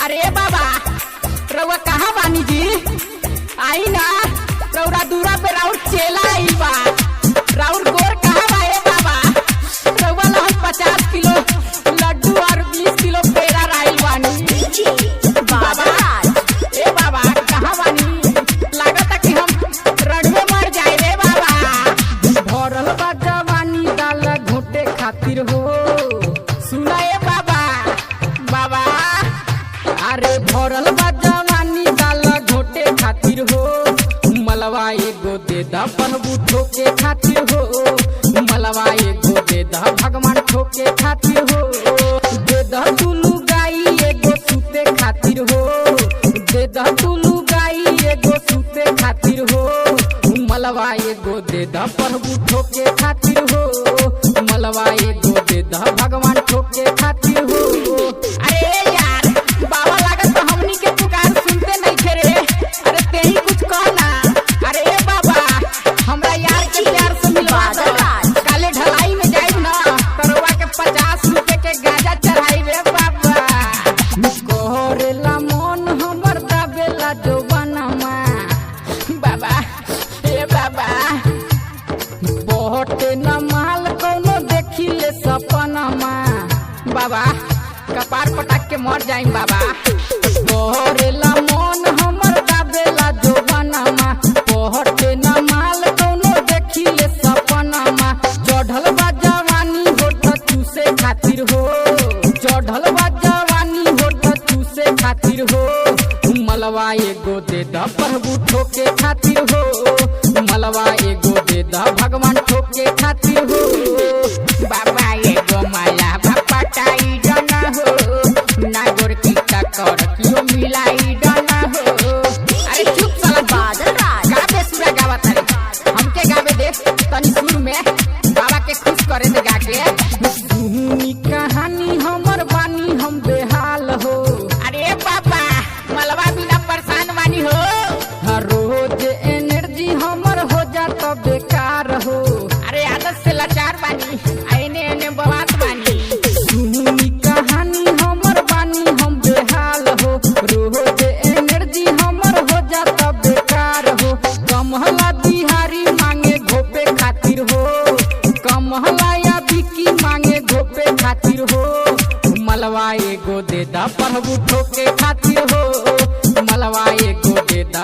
अरे बाबा रउआ कहाँ बानी जी? आई ना रउरा दूरा पे राउर चेला आई बा। राउर गोर कहाँ बा ए बाबा? रउआ ला हम 50 किलो लड्डू और 20 किलो पेड़ा राइल बानी। बाबा ए बाबा कहाँ बानी? लागता कि हम रणवे मर जाए रे बाबा। भरल बा जवानी दाल घोटे खातिर हो। सुना ए बाबा, बाबा अरे भरल बा जवानी दाल घोटे खातिर हो। मलवा एगो दे दा प्रभु ठोके खातिर हो। मलवा एगो दे दा भगवान ठोके खातिर हो। दे दा दुलू गाई एगो सूते खातिर हो। दे दा दुलू गाई एगो सूते खातिर हो। मलवा एगो दे दा प्रभु ठोके खातिर हो। मलवा एगो दे दा भगवान ठोके खातिर हो। अरे यार बाबा लागत तो हमनी के पुकार सुनते नहीं थे रे। अरे ते ही कुछ कहना। अरे ए बाबा हमरा यार के प्यार से मिलवा दो। काले ढलाई में जाइब ना तरवा के 50 रुपए के गाजा चढ़ाई रे बाबा। कोहरेला मन हमर दाबेला जोबनमा। बाबा ए बाबा बहटे न माल कौनो देखिले सपनमा। बाबा कपार पटक के मर जाइम बाबा। कोहरेला मन हमर दाबेला जोबनमा। बहटे न माल कौनो देखिले सपनमा। चढ़ल बा जवानी होठ चूसे खातिर हो। चढ़ल बा जवानी होठ चूसे खातिर हो। मलवा एगो दे दा प्रभु ठोके खातिर हो। मलवा एगो दे दा भगवान ठोके खातिर हो। बाबा एगो मला पटाई डना हो। नागोर की टक्कर कियो मिलाई डना हो। अरे चुप साला बादल राज। का बेसुरा गावत रे? हमके गावे दे तनी सुर में, बाबा के खुश करे दे गा के। सुनी कहानी हमर बानी हम बेहाल हो। अरे बाबा मलवा बिना परेशान बानी हो। हर रोज एनर्जी हमर हो जात बेकार हो। अरे आदत से लाचार बानी, एने एने बवात बानी। सुनी कहानी हमर बानी हम बेहाल हो। रोज एनर्जी हमर हो जात बेकार हो। कमहला बिहारी मांगे घोपे खातिर हो। कमहला या बिकी मांगे घोपे खातिर हो। मलवा एगो दे दा प्रभु ठोके खातिर हो। मलवा एगो दे दा